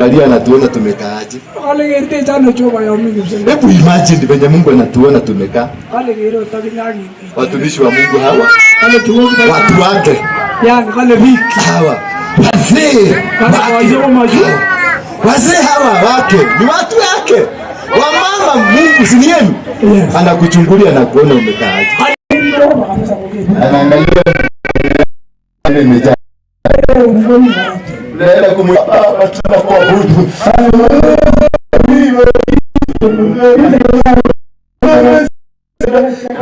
Angalia anatuona tumekaaje. Kale kertech ano Jehova yon mi Kipsengwet. Hebu imagine venye Mungu anatuona tumekaa. Kale kerot akinye ak Watumishi wa Mungu hawa, Kale chu ko watu wake Yani kale biik hawa, wazee Kale wake, boisiek komochu. wazee hawa wake ni watu wake, wamama. Mungu si ni yenu? Yes. Anakuchungulia na kuona umekaaje, Kale Jehova kabisa koker. anaangalia imejaa Unaenda kumwomba tunakuabudu.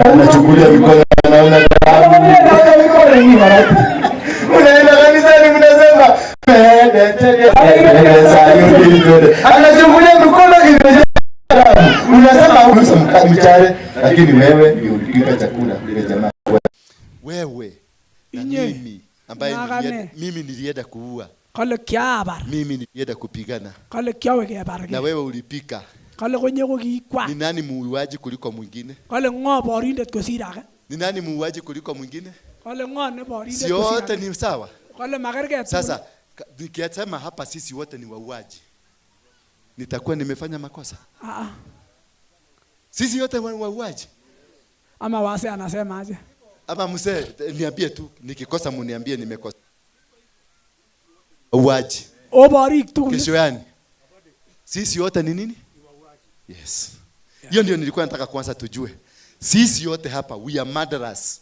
Anachukulia mikono, anaona taabu. Unaenda kanisani mnasema anachukulia mikono imejaa damu. Unasema mchare, lakini wewe ndio ulipika chakula ile jamaa. Wewe na Inye. mimi ambaye Na akane. mimi nilienda kuua, Kale kiabar. mimi nilienda kupigana Kale kiawe na kebargei. wewe ulipika. Kale konye ko kiikwany. Ni nani muuaji kuliko mwingine? Kale ng'o borindet kosir age? Ni nani muuaji kuliko mwingine? Kale ng'o ne borindet Si kosir wote age? ni sawa? Kale makergei tugul. Sasa nikisema hapa sisi wote ni wauaji, nitakuwa nimefanya makosa? Ah, ah. Sisi wote ni wauaji? Ama wase anasema aje? Ama mzee, niambie tu, nikikosa muniambie nimekosa. Wauaji Oborik tugul. kesho, yani sisi wote ni nini? Yes, hiyo ndio nilikuwa nataka kwanza tujue. Sisi wote hapa we are murderers.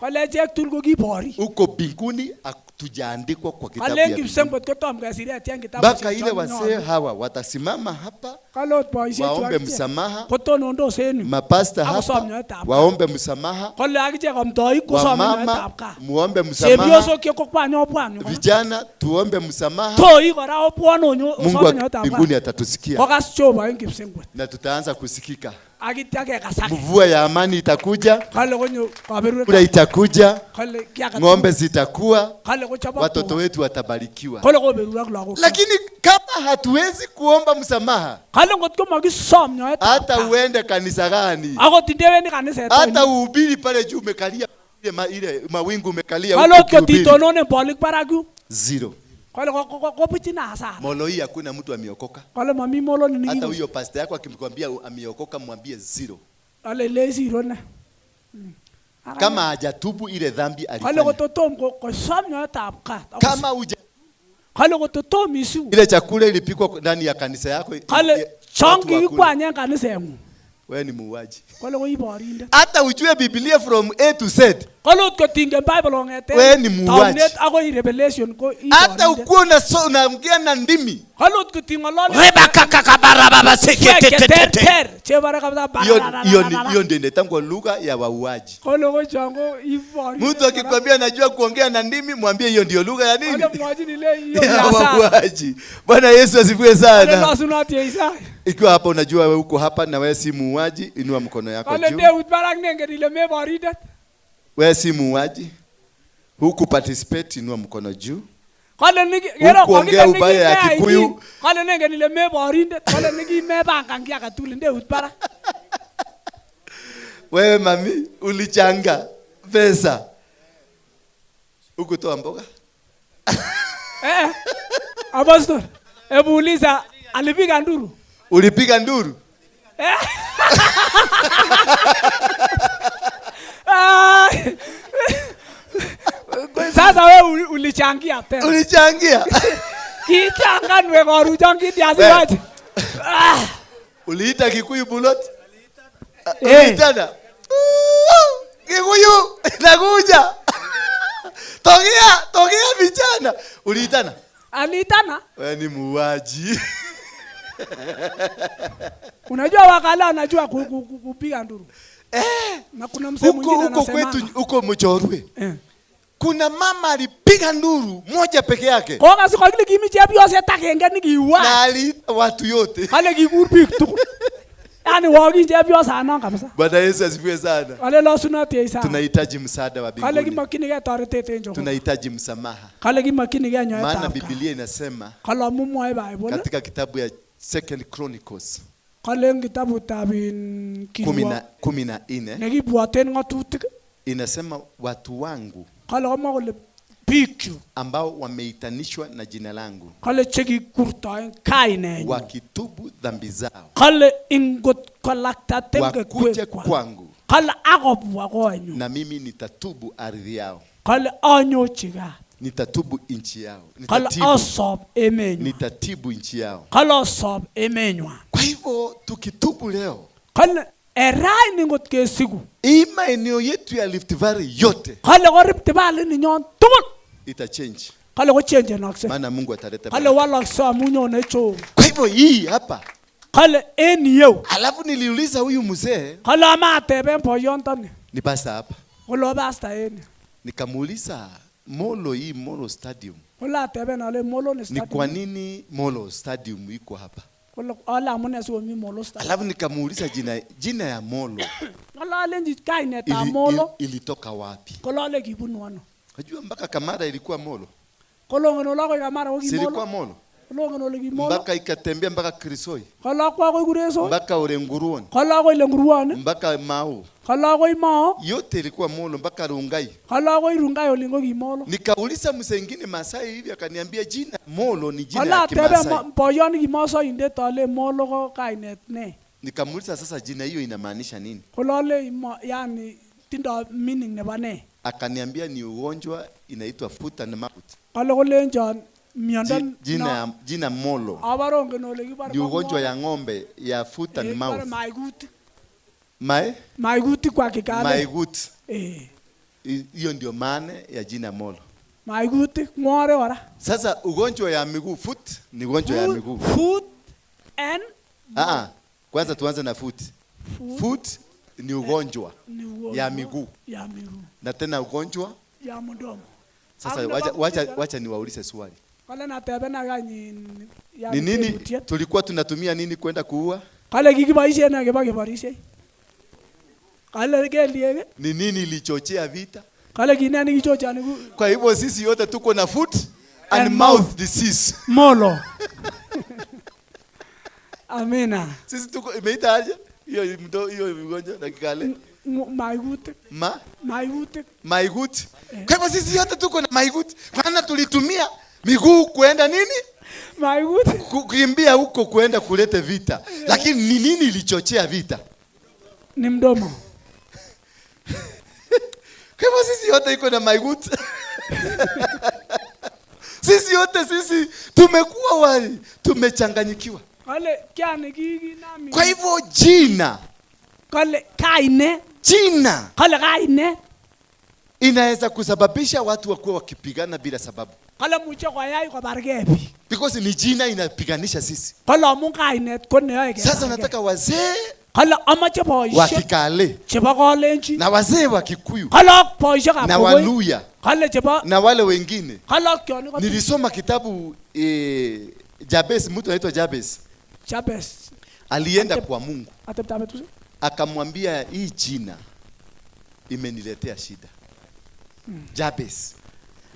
Kale echek tugul ko kiborik. Huko mbinguni hatujaandikwa kwa kitabu Kale ya en mbinguni. Kipsengwet kotom kesiret en Mpaka kitabushek ile wazee hawa watasimama hapa Kale ot boisiek chu waombe akichek msamaha, kotonondos en yu. mapasta Akosom hapa nyoetab kat. waombe msamaha, Kole akichek amtoik kosome wamama nyoetab kat. muombe msamaha, Chepyosok che kokwany obwan yu kora. vijana tuombe msamaha. Toik kora obwan onyo Mungu osome wa nyoetab mbinguni kat. atatusikia Kokas Jehova en Kipsengwet. na tutaanza kusikika. Akitya kekasake. Mvua ya amani itakuja, Kale konyo kura kaberuret. itakuja, Kale ki age ng'ombe tugul. zitakuwa, Kale kochobok watoto tuga. wetu watabarikiwa. Kole koberurak lagok. Lakini kama hatuwezi kuomba msamaha, Kale ngot ko makisom nyoetab hata kat. uende kanisa gani, Akot ndewendi kaniset hata oinon. uhubiri pale juu umekalia ile ile mawingu umekalia Kale huku ot kot ukihubiri. itononen bolik barak yu. Zero. Kale kobuchin hasara. Molo hii hakuna mtu ameokoka. Kale mami moloni Hata nikikos. huyo pastor yako akimkwambia ameokoka, mwambie zero. Kale le zero ne. Kama hajatubu ile dhambi Kale alifanya, kototom kosom nyoetab kat. kama uja Kale kototom isu. ile chakula ilipikwa ndani ya kanisa yako, Kale chon watu wakule. kikikwany en kaniseng'ung. Wewe ni muuaji. Kale ko iborindet. Hata ujue Biblia from A to Z, Kale ot kotingen Bible kong'eten Wewe ni muuaji. taunet akoi Revelation ko hata iborindet. ukuwa unaongea na ndimi, Kale ot koting'ololi Rebakakakabarababa-seketetete. cheterter chebore kabisa hiyo ndio inaitangwa lugha ya wauaji. Kole ko chon ko iborindet. Mtu akikwambia najua kuongea na ndimi, mwambie hiyo ndio lugha ya nini? Kale mwochin ile hiyo ni Ya hasara. wauaji. Bwana Yesu asifiwe Kale sana. losunot Yeisai. Ikiwa hapa unajua wewe uko hapa na wewe si muuaji, inua mkono yako Kale juu. ndeut barak nengen ile meborindet. Wewe si muuaji, huku participate, inua mkono juu. Kale niki kero Hukuongea kokile ubaya ya nikimeyai Kikuyu. ki. Kale nengen ile meborindet. Kale nikimepangan ki age tugul ndeut barak. Wewe mami, ulichanga pesa hukutoa mboga. Eh. Apostle, hebu uliza alipiga nduru. Ulipiga nduru. Ah. Sasa wewe ulichangia tena. Ulichangia. Kichangan we koruchon kitiasiwache. Ah. Uliita Kikuyu bulot? Eh. Uliitana? Kikuyu nakuja. Tokea, tokea vijana. Uliitana? Aliitana. Wewe ni muuaji. Unajua wakala anajua kupiga nduru. Na kuna msemo Huko mwingine huko anasemanga. kwetu huko Mchorwe. Eh. Kuna mama alipiga nduru moja peke yake Kokas kokile kimi chepyoset agenge nikiwa. na aliita watu yote. Kale kikur biik tugul. Yaani wokin chepyosanon kabisa. Bwana Yesu asifiwe sana. Kale losunot Yeisa. Tunahitaji msaada wa Kale mbinguni. kimokyinigei toretet en Jehova. Tunahitaji msamaha. Kale kimokyinigei Maana nyoetab kat. Biblia inasema Kale amu mwoe Bible. katika kitabu ya Second Chronicles Kale en kitabutab in 14 nekibwoten ng'otutik. inasema watu wangu Kale komwa kole Biikyuk ambao wameitanishwa na jina langu, kale chekikurtoen kainenyu wakitubu dhambi zao, kale ingot kolakta wakuje tengekwekwa kwangu, kale akobwa konyu na mimi nitatubu ardhi yao, kale anyochi kat nitatubu nchi yao, kale nitatibu, asob emenywa nitatibu nchi yao. Kale asob emenywa. Kwa hivyo tukitubu leo, Kale eraini ngot kesiku hii maeneo yetu ya Rift Valley yote kale ko Rift Valley ninyon tugul itachange, kale kochenjenokse maana Mungu ataleta kale baraka. walokse amu nyone Jehova. Kwa hivyo hii hapa, Kale en iyeu alafu niliuliza huyu mzee, kale amateben boyondoni ni pasta hapa, kole pasta en yu nikamuuliza Molo, hii Molo Stadium kole ateben ale Molo ni ni kwa stadium nini Molo Stadium iko hapa? Kole ale amune sikomi Molo stadium. Alafu nikamuuliza jina ya Molo Kole alenji kainetab Molo ilitoka wapi? Kole ale kibunu ano. Najua mpaka Kamara ilikuwa Molo. Kole ongen ole akoi Kamara ko ki Si ilikuwa Molo. Molo? Kole ongen ole ki Molo. Mpaka ikatembea mpaka Krisoi, Kole akwo akoi Kuresoi. mpaka Olenguruone, Kole akoi Lenguruone. mpaka Mau. Kole akoi Mao. Yote ilikuwa Molo mpaka Rungai. Kole akoi Rungai olin ko ki Molo. Nikauliza mzee mwingine Masai hivi akaniambia jina Molo ni jina Kole ya ateben Kimasai. boyot nekimosoindet ale Molo ko kainet ne. Nikamuuliza sasa jina hiyo inamaanisha nini? Kole ale yani tindo meaning nebo ne. Akaniambia ni ugonjwa inaitwa foot and mouth. Kole kolenchon miondo Jina Molo abare ongen ole kibore ni ugonjwa ya ng'ombe ya foot and mouth. Maigutik. Mae? Maigutik kwa Kikale. Maigut. Eh. Hiyo ndio maana ya jina Molo. Maigutik ng'ore kora. Sasa ugonjwa ya miguu, foot ni ugonjwa ya miguu. Foot and Kwanza tuanze na foot. Foot ni ugonjwa ni ugonjwa ya miguu. Ya miguu. Na tena ugonjwa ya mdomo. Sasa wacha niwaulize swali. Kale natebena kanyin ya Ni nini tulikuwa tunatumia nini kwenda kuua? Kale kikiboisien nee kiba keborisiei? Kale kelyek. Ni nini ilichochea vita? Kale kine nekichochani ku Kwa hivyo sisi yote tuko na foot and mouth disease. Molo. Amina. Sisi tuko imeita aje? Hiyo hiyo ugonjwa na Kikale. Maigutik. Maigutik. Maiguti. Kwa hivyo sisi yote tuko na maiguti. Maana tulitumia miguu kuenda nini? Maiguti. Kukimbia huko kuenda kulete vita. Lakini ni nini ilichochea vita? Ni mdomo. Kwa hivyo sisi yote iko na maiguti. Sisi yote sisi tumekuwa wali, tumechanganyikiwa. Kale kiani kikinami. Kwa hivyo jina. Kale kaine. Jina. Kale kaine. Inaweza kusababisha watu wakuwa wakipigana bila sababu. Kale muche koyai kobargei biik. Because ni jina inapiganisha sisi. Kale amun kainet ko neyoe kebargei. Sasa nataka wazee Kale amache boisiek wa Kikale chebo Kalenjin na wazee wa Kikuyu kale ak boisiekab na Kogoik Waluya kale chebo na wale wengine. Kale ak kionik Nilisoma kitabu Jabez, mtu anaitwa Jabez. Jabez Alienda kwa Mungu. Ateptab betusiek. Akamwambia hii jina imeniletea shida. Jabez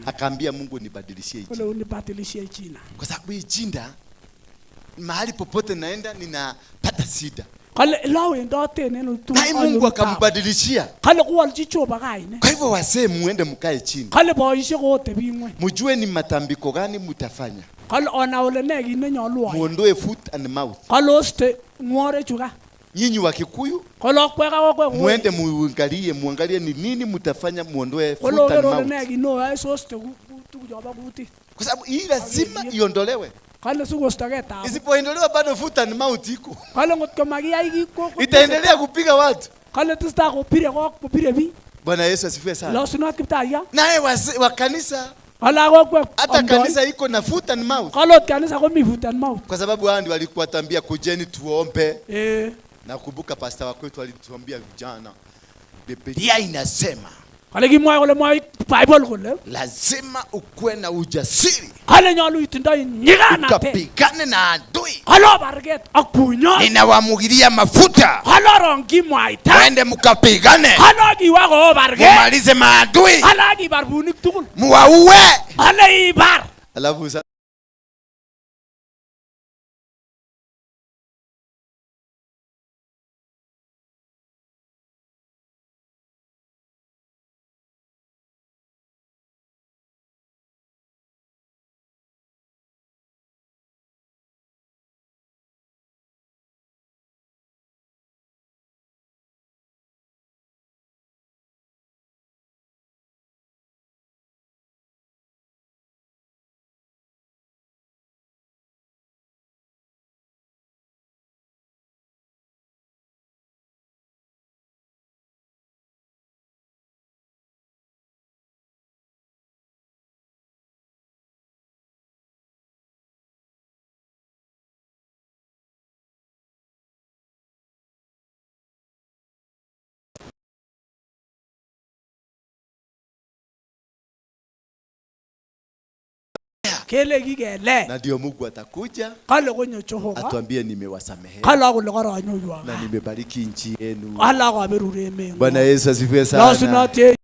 akaambia Mungu nibadilishie jina. Kole unibadilishie jina. Kwa sababu hii jina mahali popote naenda ninapata shida. Kale lawendoten en oltugul. Naye Mungu akambadilishia. Kale kowolchi Jehova kainet. Kwa hivyo wasee muende mkae chini. Kale boisiek otebi ng'weny. Mjue ni matambiko gani mtafanya. Kale ona ole ne kit nenyolu oyai. Muondoe foot and mouth. Kale oste ng'orechu ka. Nyinyi wa Kikuyu Kole okwek ak okwek muende muangalie, muangalie ni nini mtafanya muondoe Kole foot and oker ole ne mouth. kit neoyoe soste tuguchobo kutit. Kwa sababu hii lazima iondolewe. Kale sikostogei taabu. Isipoondolewa bado foot and mouth iko. Kale ngot makiyai kit ko Itaendelea kupiga watu. Kale tesetai kopire kopire biik. Bwana Yesu asifiwe sana. Losunot Kiptayat. Naye wa kanisa Kale ak okwek hata kanisa iko na foot and mouth. Kale ot kanisa komi foot and mouth. Kwa sababu hao ndio walikuwa tambia kujeni tuombe. Nakumbuka pastor wa kwetu alituambia vijana, Biblia inasema Kale kimwae kole mwae Bible kole lazima ukuwe na ujasiri. Kale nyolu itindoi nyiganatet. Ukapigane na adui. Kale obarget ak bunyot. Ninawamugilia mafuta. Kale orongyi mwaita. Mwende mkapigane. Kale okiwe koobargei. Mumalize maadui. Kale akibar bunik tugul. Muwaue. Kale ibar. Alafu Kele kikele. Na ndio Mungu atakuja Kale konyo Jehova. atuambie nimewasamehea Kale akole koronyoiwon na kaat. nimebariki nchi yenu. Kale akoberur emeng'wong. Bwana Yesu asifiwe sana. Losunot Jesu.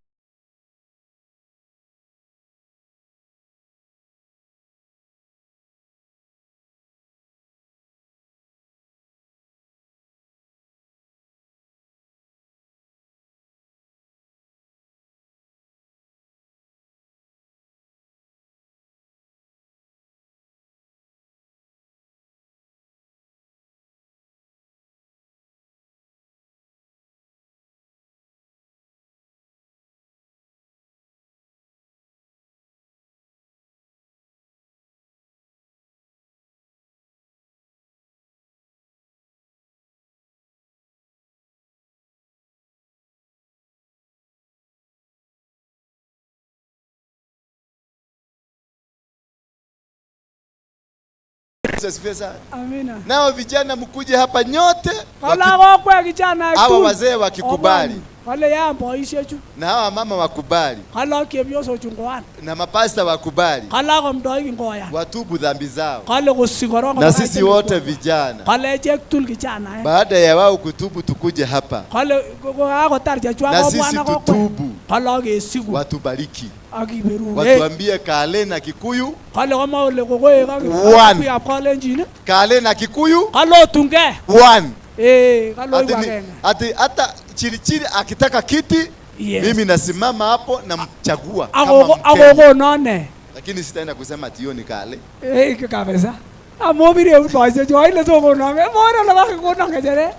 Yesu asifiwe sana. Amina. Nao vijana mkuje hapa nyote, Kale akokwek kijanaek hawa tugul. wazee wakikubali Kale yaan boisiechu. na hawa mama wakubali Kale ak chepyosochu ngoan. na mapasta wakubali, Kale ak amdoik ngoyan. watubu dhambi zao, Kale kosik korong na sisi wote vijana, Kale echek tugul kijanaek. baada ya wao kutubu tukuje hapa Kale kokakotar chechwak na kobwan sisi ak kokwek. tutubu, Kale ak kesiku watubariki, ak kiberurech. watuambie Kale na Kikuyu, Kale komwa kole kokoek ak One. biikab Kalenjin. Kale na Kikuyu Kale otunkee. one. Eh, kale oiku Ati, agenge. ati hata Chirichiri akitaka kiti Yes. mimi nasimama hapo namchagua kama Akoko Mkenya, akokonon ne? lakini sitaenda kusema ati hiyo ni Kale. Eh, kabisa. Amobir eut boisiechu aile tokonon. More ole kakikonon ng'echeret.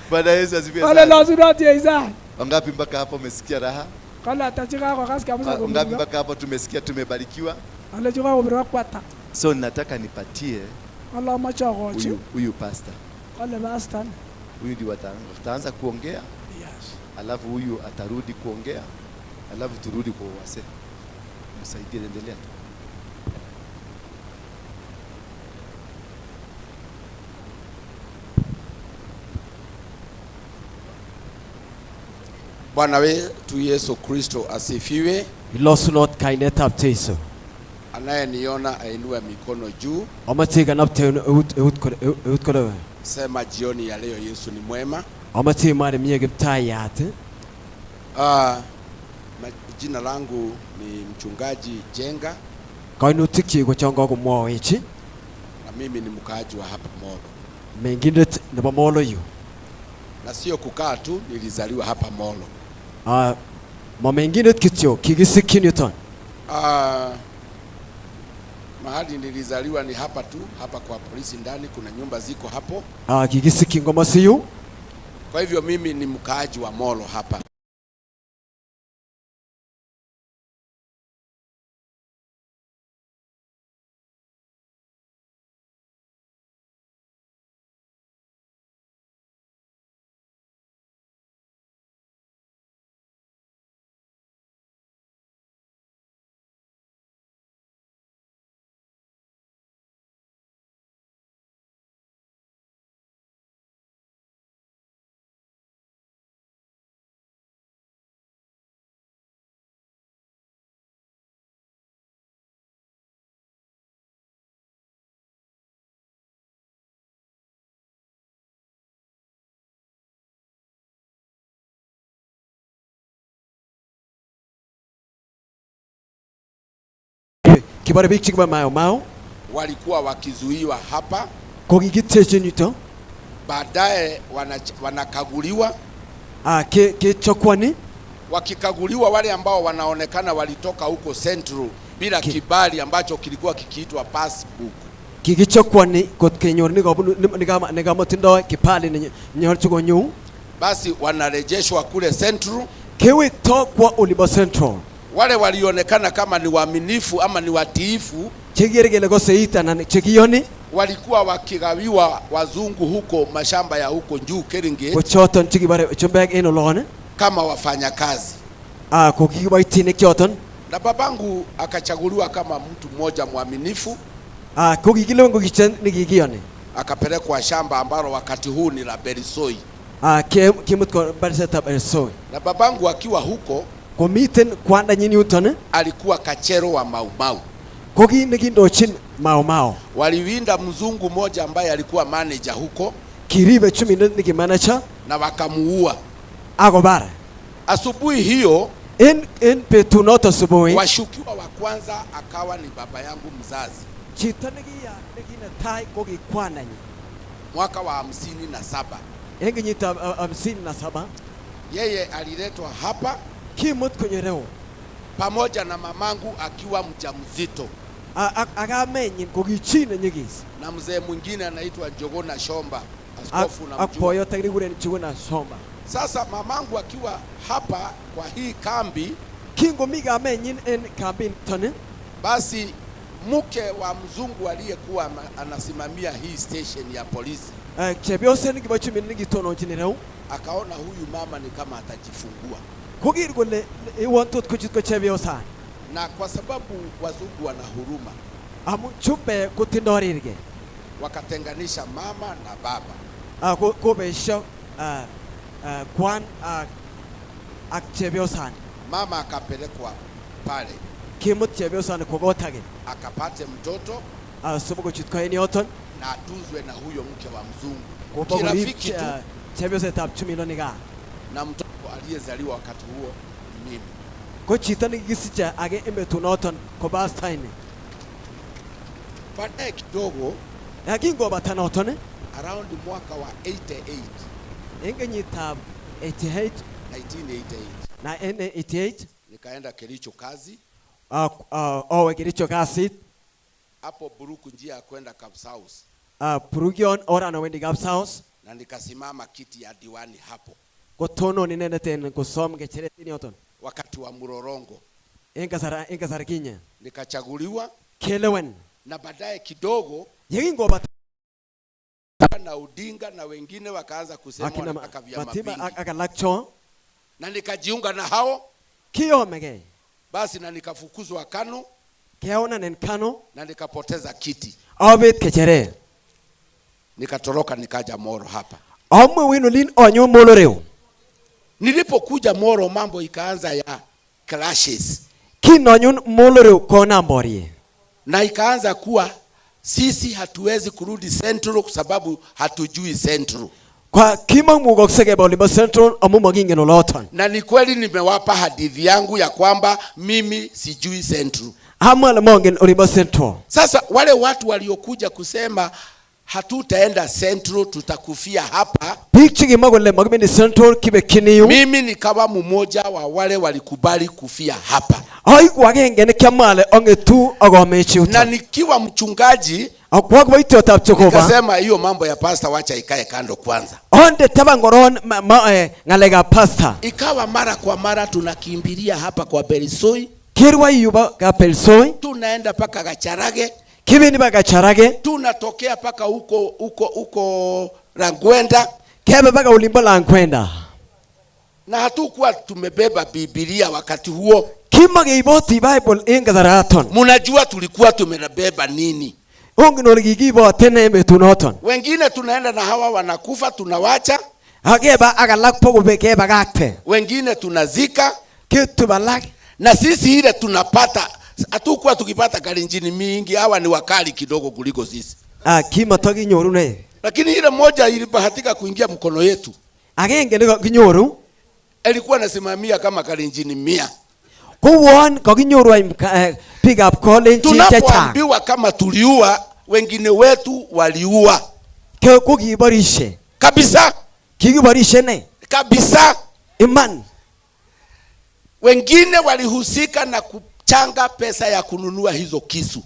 Bwana Yesu asifiwe Kale sana. losunot Jesu. Wangapi mpaka hapo umesikia raha? Kale ata chekakokas kabisa Wangapi komirwa. mpaka hapo tumesikia tumebarikiwa? Kale chekakobirwa kwata. So nataka nipatie Kale amache akochi. huyu pastor. Kale pastor. Huyu ndio wataanza kuongea, Yes. alafu huyu atarudi kuongea, alafu turudi kwa wazee. Msaidie, endelea tu. Bwana wetu Yesu Kristo asifiwe. Ilosunot kainetab Jesu. Anayeniona ainue mikono juu, Amache ikanapte eut kole. sema jioni ya leo Yesu ni mwema. Amache imwa mie Kiptayat. Jina langu ni mchungaji Jenga Kainutikchik ko chon kakomwowech na mimi ni mkaaji wa hapa Molo, mengindet nebo Molo yu. na sio kukaa tu, nilizaliwa hapa Molo. Ma mengindet kityo kikisikyin yuton. Mahali nilizaliwa ni hapa tu, hapa kwa polisi ndani, kuna nyumba ziko hapo. Kikisikyin komosi yu. Kwa hivyo mimi ni mkaaji wa Molo hapa. Kibore biik chekibo Mau Mau Walikuwa wakizuiwa hapa, ko kikitechin yuto. baadaye wanakaguliwa. Kechokwani. Wakikaguliwa wale ambao wanaonekana walitoka huko Central bila kibali ambacho kilikuwa kikiitwa passbook. Kikichokwani kot kenyor nekabunu nekamotindoi kibali nenyolchin konyu. Basi wanarejeshwa kule Central. Kewekto kwa olibo Central. Wale walionekana kama ni waaminifu ama ni watiifu Chekikere kele koseit anan chekiyoni walikuwa wakigawiwa wazungu huko mashamba ya huko juu Keringet ko choton chekibore chumbek en olon kama wafanyakazi. Ko kikiboitinik choton. Na babangu akachaguliwa kama mtu mmoja mwaminifu, Ko kikilewen ko kiche nekikiyoni. akapelekwa shamba ambalo wakati huu ni la Berisoi. Kimut ko barisetab Berisoi. Na babangu akiwa huko, Komiten kwandanyin yuton Alikuwa kachero wa Maumau. Ko ki nekindochin Mau Mau. Waliwinda mzungu mmoja ambaye alikuwa manager huko Kiribe chumindet neki manager na wakamuua. Akobar. Asubuhi hiyo En betunoto subui washukiwa wa kwanza akawa ni baba yangu mzazi. Chito nekiya nekinetai ko ki kwandanyin. Mwaka wa 57. En kenyitab 57 Yeye aliletwa hapa kimut konyo ireu pamoja na mamangu akiwa mjamzito ak kamenyin ko ki chi nenyigis na mzee mwingine anaitwa Njogona Shomba, askofu ak na mjua. boyot nekikuren Njuguna Shomba. Sasa mamangu akiwa hapa kwa hii kambi, Kingomi kamenyin en kambiniton basi mke wa mzungu aliyekuwa anasimamia hii station ya polisi chepyoset nekibo chumindet nekitononjin ireu akaona huyu mama ni kama atajifungua, koker kole iwon tot kochut ko chepyosani na kwa sababu wazungu wana huruma, amun chumbek kotindo rirge wakatenganisha mama na baba. Kobesho kwan ak chepyosani. Mama akapelekwa pale Kimut chepyosani kwo kot age akapate mtoto asikochut ko en yoton na atunzwe na huyo mke wa mzungu kobo korib kirafiki tu, chepyosetab chumindoni gaa. na mtoto aliyezaliwa wakati huo ni mimi. Ko chito nekikisiche age en betunoton ko pastaini. Baadaye kidogo, Kingobata noton around mwaka wa 88, en kenyitab 88 1988 na en 88 nikaenda Kericho kazi awe Kericho kasit hapo Buruku, njia ya kwenda Kapsaus, Purukion oran wendi Kapsaus na nikasimama kiti ya diwani hapo kotonon inendet en kosom ng'echeret en yoton wakati wa mrorongo, en kasar kinye nikachaguliwa, kelewen na baadaye kidogo yekingobata na Odinga na wengine wakaanza kusema akina wanataka vyama Matimba vingi, ak alak cho na nikajiunga na hao kiyomegei basi, na nikafukuzwa KANU keonan en KANU na nikapoteza kiti, abet ng'echeret nikatoroka nikaja Moro hapa. Amwewen olin anyo Molo reu. Nilipokuja Moro mambo ikaanza ya clashes, Kin anyun Molo reu konam boryet na ikaanza kuwa sisi hatuwezi kurudi Central kwa sababu hatujui Central. Kwa kimamukokse keba olimbo Central amu makingen oloton. Na ni kweli nimewapa hadithi yangu ya kwamba mimi sijui Central. Amwa ale mongen olimbo Central. Sasa wale watu waliokuja kusema hatutaenda Central, tutakufia hapa, Biik chekimwa kole makibendi Central kibekyini yu mimi nikawa mmoja wa wale walikubali kufia hapa. Aiku agenge nekiamwa ale ang'etu akomechi Na yuton. nikiwa mchungaji Ak ko kiboityotab Jehova nikasema hiyo mambo ya pasta wacha ikae kando kwanza. Onde taban koron ng'alekab pastor. Ikawa mara kwa mara tunakimbilia hapa kwa Belisoi, Kirwai yubo Kapelsoi tunaenda paka Gacharage, kibendi baka Kacharage tunatokea paka huko huko huko Rangwenda, kebe baka olimbo Langwenda. na hatukuwa tumebeba Biblia wakati huo. Kimakeiboti Bible en kasaraton. Mnajua tulikuwa tumebeba nini? Ongen ole kikiiboten en betunoton. Wengine tunaenda na hawa wanakufa tunawacha, Akeba ak alak bokobek kebakakte. wengine tunazika, Ketub alak na sisi ile tunapata, hatukuwa tukipata kalenjini mingi. Hawa ni wakali kidogo kuliko sisi, kimatokinyorune. lakini ile moja ilibahatika kuingia mkono yetu, Agenge nekinyoru ilikuwa nasimamia kama kalenjini 100. kouon kakinyoru any biikab kolenjin chechang. Tunapoambiwa kama tuliua, wengine wetu waliua Ko kiborishe. kabisa Kikiborishe ne? kabisa. Iman. Wengine walihusika na kuchanga pesa ya kununua hizo kisu,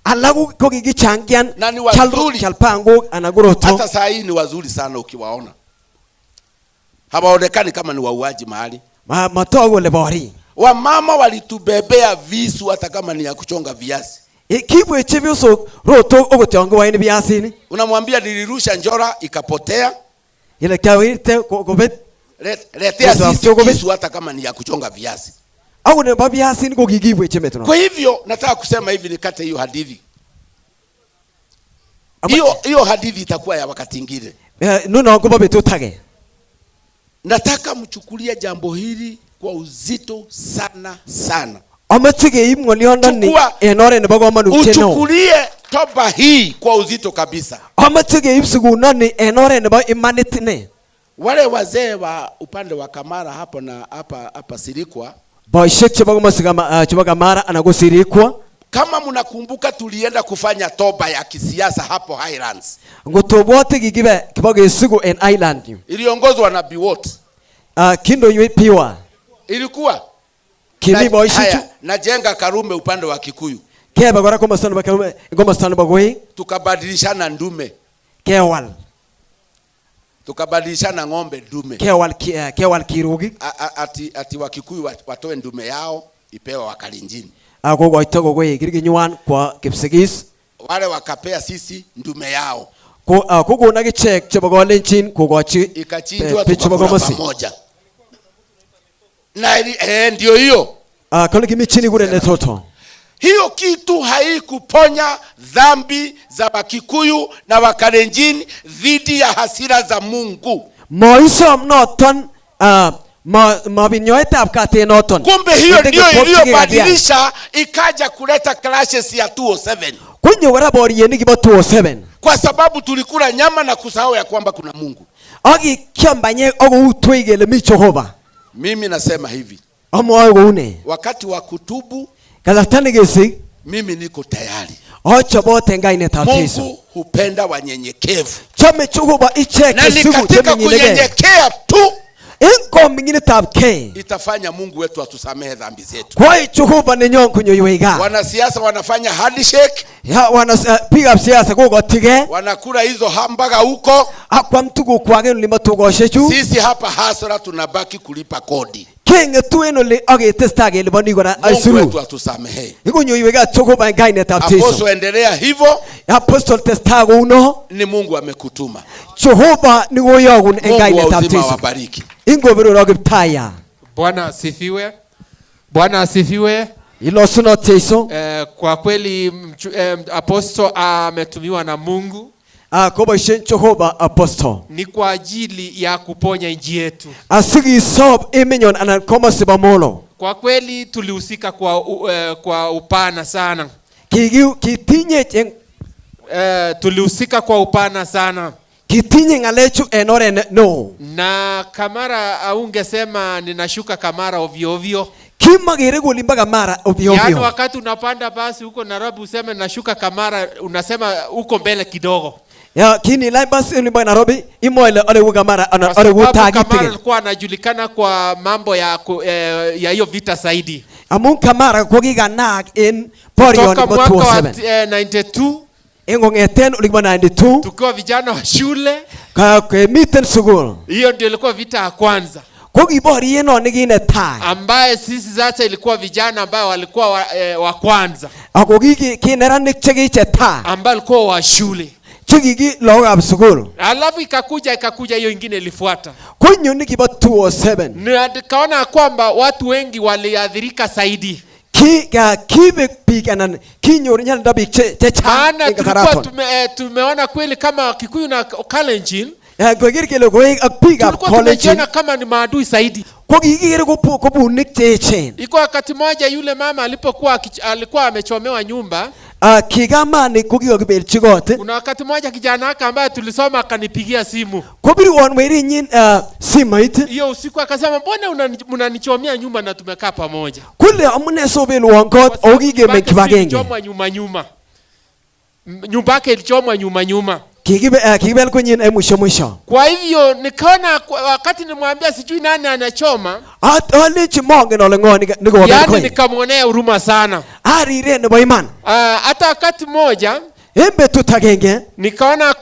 Alak ko kikichangian Na ni wazuri. chal pangok anan korotwok. Hata saa hii ni wazuri sana ukiwaona, hawaonekani kama ni wauaji mahali. Matoku kole borik. Wamama walitubebea visu hata kama ni ya kuchonga viazi. Kiibwech chepyosok rotok okot yon kiwoen piasinik. Unamwambia nilirusha njora ikapotea, Ile kiawirte kobet letea Mtu sisi amchoko kisu hata kama ni ya kuchonga viazi. Akot nebo piasinik ko kikiibwech chemetuno. Kwa hivyo nataka kusema hivi, nikate hiyo hadithi. Hiyo hadithi itakuwa ya wakati ingine. Nunon kobo betut age. Nataka mchukulie jambo hili kwa uzito sana sana. Amache keib ng'olyondoni Chukua- en oret nebo komonutiet neo. Uchukulie toba hii kwa uzito kabisa. Amache keib sukunoni en oret nebo imanit ne. Wale wazee wa upande wa Kamara hapo na hapa hapa Sirikwa, Boisiek chebo komosi chebo Kamara anan ko Sirikwa, kama mnakumbuka, tulienda kufanya toba ya kisiasa hapo Highlands, ngotobwote kikibe kibo kesiku en Island yu. Iliongozwa na Biwott. Kindoiwech Biwa. Ilikuwa Kimi boisiechu haya, najenga Karume upande wa Kikuyu, kebe kora komosta nebo Karume, komosta nebo Koik, tukabadilishana ndume, kewal tukabadilishana ng'ombe ndume. kewal kewal kirugik. Ati Wakikuyu watoe ndume yao ipewe Wakalenjin, Akokoito kokoek kirginywan kwa Kipsigis, wale wakapea sisi ndume yao, ko kokon akichek chebo Kalenjin kokochi ikachinjwa, biik chebo tukakula komosi. pamoja na ndio hiyo. Kole kimi chi nikure netoto. Hiyo kitu haikuponya dhambi za Wakikuyu na Wakalenjin dhidi ya hasira za Mungu. Moisom noton mabit nyoetab kat en noton. Kumbe hiyo Miten ndio kipwok chekikadian. iliyobadilisha ikaja kuleta clashes ya 207, Konyo kora boriet nekibo 207, kwa sababu tulikula nyama na kusahau ya kwamba kuna Mungu. Ak kikiam banyek ak koutwech kele mi Jehova. Mimi nasema hivi, Amwoe kouni, wakati wa kutubu kasarta nekesik, mimi niko tayari. achobot en kainetab Jesu. Mungu hupenda wanyenyekevu, Chome Jehova ichek na ni chesiku katika cheming'inegei. kunyenyekea tu En koming'inetab kei itafanya Mungu wetu atusamehe dhambi zetu. koyoe Jehova nenyon konyoiwech kat. Wanasiasa wanafanya handshake, Ya wana biikab siasa kokotige wanakula hizo hamburger huko. ak kwam tugukwak en olimbo tugoshechu. Sisi hapa hasara tunabaki kulipa kodi. Keng'etu en oli ak ketestai keliponi kora Mungu aisurut. wetu atusamehe. Ikonyoiwech kat Jehova en kainetab Jesu. Apostle, endelea hivyo, Apostol, testai kouno. ni Mungu amekutuma. Jehova nikoyokun en Mungu wa kainetab uzima Jesu. awabariki. Ingoberurok Kiptayat. Bwana asifiwe. Bwana asifiwe. Ilosunot Jesu. Kwa kweli aposto ametumiwa na Mungu Koboisien Jehova apostol ni kwa ajili ya kuponya nchi yetu. Asikisob emenyon anan komosi bo Molo. Kwa kweli tulihusika kwa upana sana. Kitinyech en Tulihusika kwa upana sana. Kitinye ng'alechu en oret neo. Na Kamara aungesema ninashuka Kamara ovyo ovyo. Kimakere kolimbo Kamara ovyo Yaani ovyo. wakati unapanda basi huko Nairobi useme nashuka Kamara, unasema uko mbele kidogo. Ya kinilany basi olimbo Nairobi imwoe ile oreku Kamara anan Kwa oreku sababu taa Kamara kitikin. alikuwa anajulikana kwa mambo ya hiyo vita zaidi. Amun Kamara ko kikanaak en borioni Toka bo mwaka wa 207. 92 En kong'eten olimbo 92 tukiwa vijana wa shule, kemiten sukul. hiyo ndio ilikuwa vita ya kwanza Ko kiboriet non nekinetai. ambaye sisi sasa ilikuwa vijana ambayo walikuwa wa kwanza Ako ki neranik chekichetai ambao walikuwa wa shule. chekiki lagokab sukul. Alafu ikakuja hiyo ingine ilifuata. Konyo nekibo 207. Na nikaona kwamba watu wengi waliathirika zaidi. Kibek biik anan kinyor nyalilda biik chechang Maana en tulikuwa kasaraton. tumeona kweli kama Kikuyu na Kalenjin Koker kele koek ak biikab tulikuwa Kalenjin tumejiona kama ni maadui zaidi. ko kikikere ko bunik cheechen. Iko wakati moja yule mama alipokuwa alikuwa amechomewa nyumba. Kikamani ko kikakibelchi kot. Kuna wakati moja kijana wake ambaye tulisoma akanipigia simu Kobirwon werinyin simoit hiyo usiku, akasema mbona mnanichomea nyumba na tumekaa pamoja? kole amune sobelwon Kwa kot sababu ako nyumba kikemeny yake si kibagenge. ilichomwa nyuma nyuma, nyumba yake ilichomwa nyuma nyuma. Kikibel konyin en mwisho mwisho. Kwa hivyo nikaona wakati nimwambia sijui nani anachoma, Alenchi mongen ole ng'o nikobel yaani konyin. nikamwonea huruma sana. Ariren nebo iman. Hata wakati mmoja En betut agenge nikaona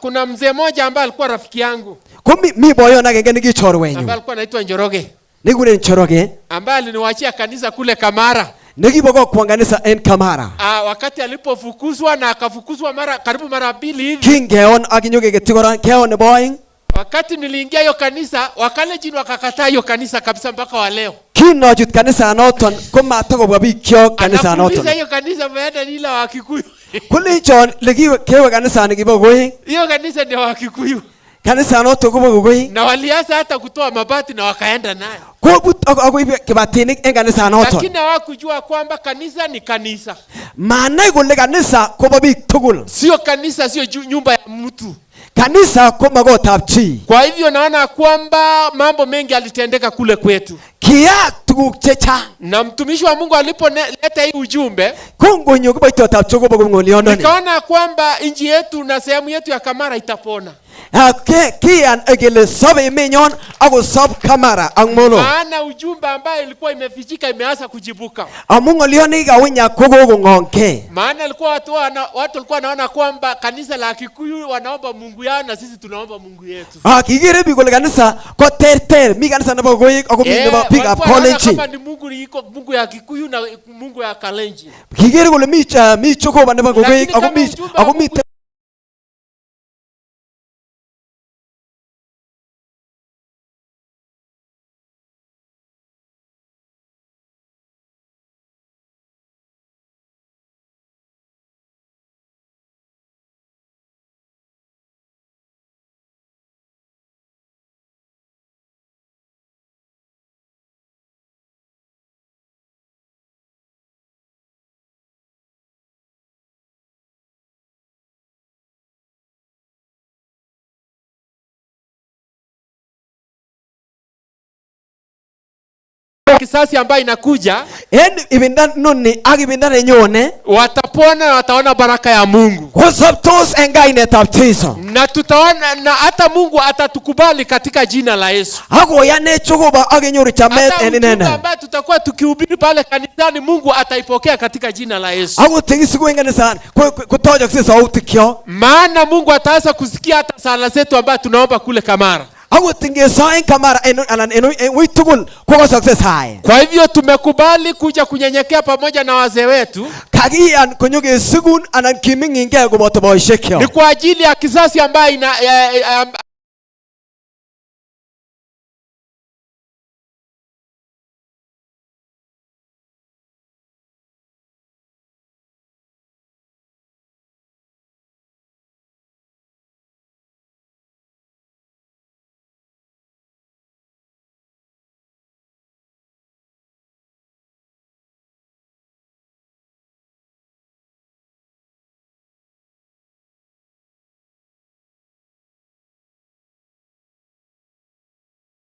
kuna mzee mmoja ambaye alikuwa rafiki yangu ko mi boyon agenge nekichorwenyun ambaye alikuwa anaitwa Njoroge nekikuren Njoroge ambaye aliniwachia kanisa kule Kamara. nekibo kokwon kanisa en Kamara. Wakati alipofukuzwa na akafukuzwa mara karibu mara mbili hivi. Kingeon ak inyokeketyi kora keon nebo oeng. Wakati niliingia hiyo kanisa, Wakalenjin wakakataa hiyo kanisa kabisa mpaka wa leo. Kinochut kanisanoton komatokobwa biikyok kanisanoton. Anakuuliza hiyo kanisa umeenda ni ile wa Kikuyu. Kolenchon lekiwe kewe kanisani kibo koeng Hiyo kanisa ndio wa Kikuyu. Kanisanoto kobo kokoik. Na walianza hata kutoa mabati na wakaenda nayo. Kobut akoib kibatinik en kanisanoton. Lakini hawakujua kwamba kanisa ni kanisa. Manai kole kanisa kobo biik tugul. Sio kanisa, sio nyumba ya mtu. Kanisa ko makotab chi. Kwa hivyo naona kwamba mambo mengi alitendeka kule kwetu. Kiyaak tuguk chechang. Na mtumishi wa Mungu alipoleta hii ujumbe, Kongonyo kiboityotab Jehova ko ng'olyondoni. Nikaona kwamba nchi yetu na sehemu yetu ya Kamara itapona. Kiyan kele sob emenyon akosob Kamara ak Molo. Maana ujumbe ambayo ilikuwa imefichika imeanza kujibuka. Amu ng'olyot nekikawinyak kokokong'ongke. Maana ilikuwa watu walikuwa wanaona kwamba kanisa la Kikuyu wanaomba Mungu yao na sisi tunaomba Mungu yetu. Kikere biik kole kanisa ko terter, mi kanisa nebo Kokoek ako mi nebo biikab Walikuwa wanaona Kalenjin. kama ni Mungu iko Mungu ya Kikuyu na Mungu ya Kalenjin. Kikere kole mi Jehova nebo Kokoek Lakini ako kama mi ujumbe wa ako mi Mungu kisasi ambayo inakuja, En ibinda noni ak ibinda nenyone watapona na wataona baraka ya Mungu. Kosobtos en kainetab Jesu. Na tutaona na hata Mungu atatukubali katika jina la Yesu. Akoyanech Jehova ak kenyoru chamet Hata en ujumbe inendet. ambayo tutakuwa tukihubiri pale kanisani, Mungu ataipokea katika jina la Yesu. Akot chekisiku en kanisa kotochokse sautikyok. Maana Mungu ataanza kusikia hata sala zetu ambayo tunaomba kule Kamara. Akot ingeso en Kamara anan en wui tugul kokosokse saet. Kwa hivyo tumekubali kuja kunyenyekea pamoja na wazee wetu. Kakiyan konyokesigun anan kiming'inkei koboto boishekyok. Ni kwa ajili ya kizazi ambayo